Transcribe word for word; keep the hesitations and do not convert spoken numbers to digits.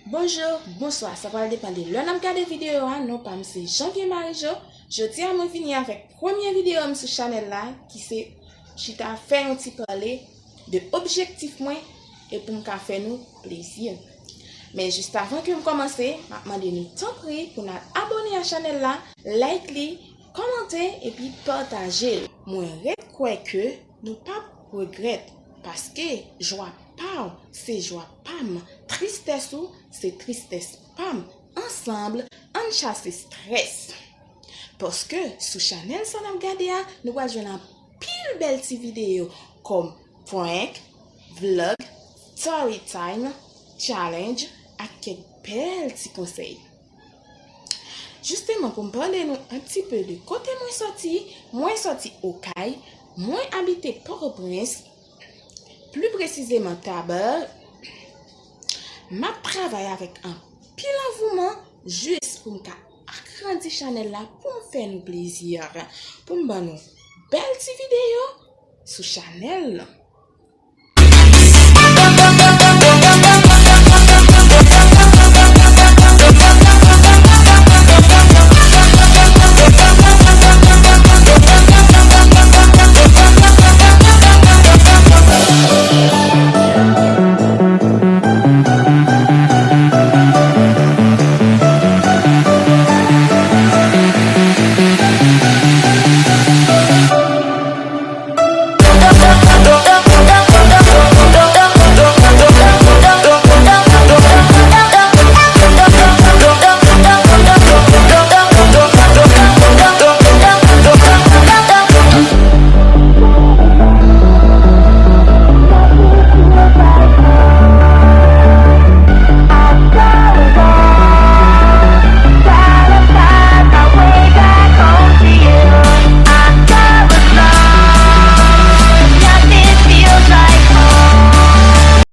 Bonjou, bonswa, sa pral depann de lè n ap gade videyo a. Non pa m se Janvier Marie Jo. Jodi a mwen vini avèk premye videyo m sou chanèl la, ki se chita fè yon ti pale de objektif mwen e pou m ka fè nou plezi. Men jis avan ke m kòmanse, m ap mande nou tanpri pou n al abòne a chanèl la, like li, kòmante epi pataje l. Mwen ret kwè ke nou p ap regrèt, paske jwa pa w se jwa pa m, tristès ou se tristès pa m. Ansanm, ann chase strès. Paske sou chanèl sa n ap gade a, nou pral jwenn anpil bèl ti videyo kòm prank, vlog, story time, challenge ak kèk bèl ti konsèy. Jisteman, pou m pale nou un petit peu de kote mwen sòti, mwen sòti Okay, mwen abite Pòtoprens, pli presizeman Taba. M ap travay avèk anpil anvouman jis pou m ka agrandi chanèl la, pou m fè nou plezi, pou m ban nou bèl ti videyo sou chanèl lan.